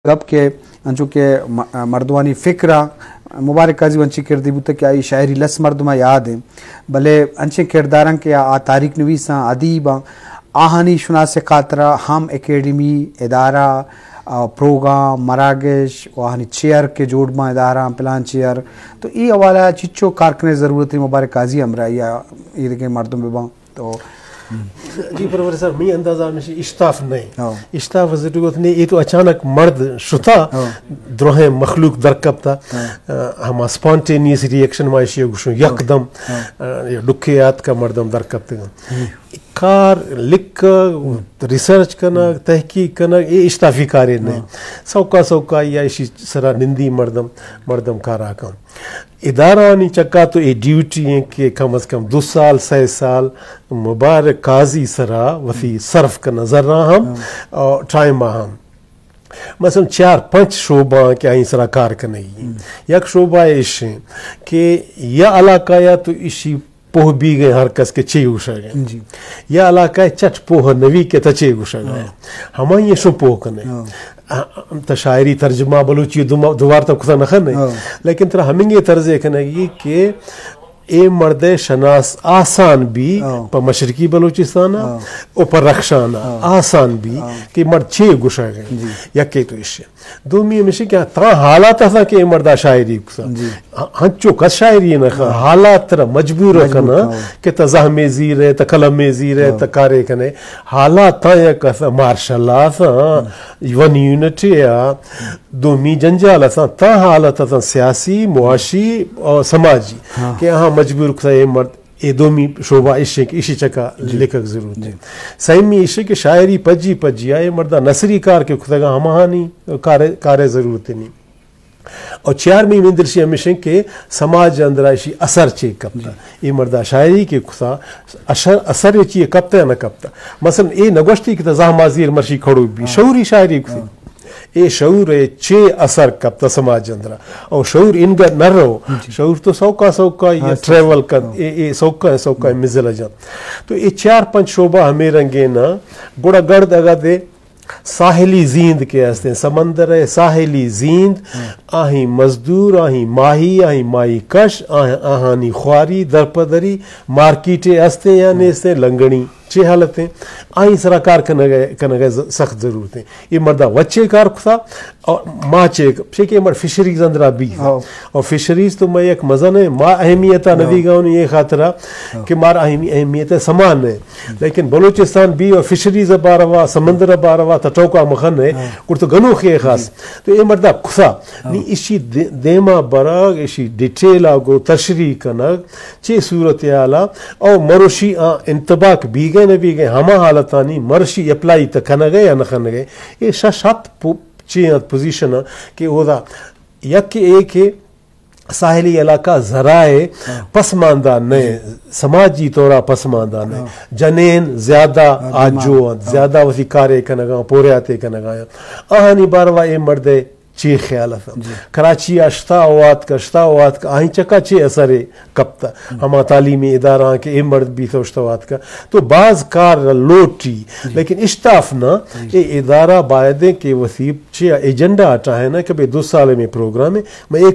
گپ کہ انچو کہ م-، مردمانی فکر ءَ مبارک قاضی انچیں کردے بوتگ کہ آئی شاعری لس مردم ءَ یاد ایں، بلے انچیں کرداراں کہ آ، آ تاریخ نویساں، ادیباں، آہانی شناس ءِ خاطر ءَ ہم اکیڈمی، ادارہ، آ، پروگرام، مراگش و آہانی چیئر کہ جوڑ باں، ادارہ، پلان چیئر، تو اے حوالہ ءَ چچو کار کنگ ءِ ضرورت ایں؟ مبارک قاضی ہمراہی ءَ ایدگہ مردم بہ باں۔ تو جی پروفیسر، می اندازہ ہمیشی اشتاف نہ ایں۔ ہاں۔ اشتاف ضرورت نہ ایں، اے تو اچانک مرد شتا، ہاں۔ دروہیں مخلوق در کپتا، ہاں۔ آ، ہما اسپانٹینیس ری ایکشن ما اشی گوشوں، ہاں۔ یکدم، ہاں۔ آ، یا ڈکے آتکا مردم در کپتگاں۔ ہم۔ کار لکھگ، ریسرچ کنگ، تحقیق کنگ، اے اشتافی کارے نہ ایں۔ ہاں۔ سوکا سوکا یا اشی سرا نندی مردم، مردم کارا کن۔ ادارہانی چکا تو اے ڈیوٹی ایں کہ کم از کم دو سال، سئے سال مبارک قاضی سرا وتی صرف کناں، زراں ہم، ہاں۔ اور ٹائم ہم۔ مثلاً چار پنچ شعبہ کہ آئی سرا کار کنگی۔ ہم۔ یک شعبہ ایش ایں کہ یا علاقہ یا تو اشی پوہ بیگ ایں ہر کس کہ چے گوشگ ایں۔ جی۔ یا علاقہ چٹ پوہ نوی کہ تا چے گوشگ ایں۔ ہاں۔ ہمائی شو پوہ کنے۔ ہاں۔ آ، تا شاعری ترجمہ بلوچی دوما-، دوبار تا کتا نہ کنے۔ ہاں۔ لیکن ترا ہمنگے طرز کنگی کہ اے مرد شناس آسان بی، ہاں۔ پہ مشرقی بلوچستان، ہاں۔ او پہ رخشان، ہاں۔ آسان بی، ہاں۔ کہ مرد چے گوشگ ایں۔ جی۔ یکے تو ایش۔ دومی ہمیشی کہ تا حالات ہسا کہ اے مردا شاعری کتا۔ جی۔ ہنچو کس شاعری نہ کن، ہاں۔ حالات ترا مجبور مجبور کنا، ہاں۔ کہ تا زہمے زیرے، تا قلمے زیرے، ہاں۔ تا کارے کنے۔ حالات تا یک ہسا مارشل لا ہسا، ہاں۔ ون یونٹی آ، دومی جنجال ہسا، تا حالات ہسا سیاسی، معاشی اور سماجی، ہاں۔ کہ آہاں مجبور کتا اے مرد اے دومی شعبہ ایش ایں کہ ایشی چکا، جی۔ لکھگ ضرورت ایں۔ جی۔ سیمی ایش ایں کہ شاعری پجی پجی آ، اے مردا نثری کار کہ کتگا ہماہانی کار، کار ضرورت نہ ایں۔ اور چیارمی من درشی ہمیش ایں کہ سماج اندرا ایشی اثر چے کپتا۔ جی۔ اے مردا شاعری کہ کتا اثر، اثر چی کپتا یا نہ کپتا۔ مثلاً اے نگوشتی کہ تا زہما زیر مرشی کھڑو بی۔ ہاں۔ شعوری شاعری کتی۔ ہاں۔ اے شعور ءِ چے اثر کپتا سماج اندرا؟ او شعور انگا نہ رو۔ جی۔ شعور تو سوکا سوکا یا ہاں، ٹریول کن، ہاں۔ اے، اے سوکا سوکا ہاں۔ مزل جان۔ تو اے چار پنچ شعبہ ہمے رنگے نا، گڑا گڑد اگا دے ساحلی زیند کہ ہستیں، سمندر ءِ ساحلی زیند، ہاں۔ آہی مزدور، آہی ماہی، آہی ماہی کش، آہ-، آہانی خواری، درپدری، مارکیٹے ہستیں یا ہاں۔ نیستیں، لنگڑی۔ چے حالت ایں؟ آئی سرا کار کنگ ءِ، کنگ ءِ ز-، سخت ضرورت ایں۔ اے مردا وچے کار کتا، اور ما چے ک-، چے کہ اے مرد فشریز اندرا بی۔ ہاں۔ اور فشریز تو میں یک مزن ایں، ما اہمیت آ ہاں۔ ندیگا اوں اے خاطرا ہاں۔ کہ مار اہمی-، اہمیت سمان ایں۔ لیکن بلوچستان بی اور فشریز باروا، سمندر باروا، تا ٹوکا مخن ایں، ہاں۔ اور تو گنوخ ایں خاص۔ جی۔ تو اے مردا کتا۔ ہاں۔ نی ایشی دے-، دیما برگ، ایشی ڈیٹیل آ گو تشریح کنگ، چے صورتحال ءَ او مروشی آ انتباک بیگ ءَ نہ بیگ ءَ، ہما حالتانی مرشی اپلائی تہ کنگ ءَ یا نہ کنگ ءَ۔ اے شش ہپت پو-، چے انت پوزیشن ءَ کہ اودا یک اے کہ ساحلی علاقہ ذرائع ہاں۔ پسماندہ نہ، جی۔ سماجی طور ءَ پسماندہ نہ۔ ہاں۔ جنین زیادہ ہاں، آجو ڈیمانڈ۔ انت، ہاں۔ زیادہ وتی کارے کنگ ءَ، پوریاتے کنگ ءَ۔ آہانی باروا اے مردے چے خیال ات؟ جی۔ کراچی ءَ اشتا واتک، اشتا واتک، آئی چکا چے اثرے کپت؟ ہم۔ ہما تعلیمی ادارہ کہ اے مرد بیت اشتا واتک۔ تو باز کار لوٹی، جی۔ لیکن اشتاف نہ، جی۔ اے ادارہ باید ایں کہ وثی چے ایجنڈا اٹھائے نا کہ بھئی دو سال میں پروگرام ہے، میں ایک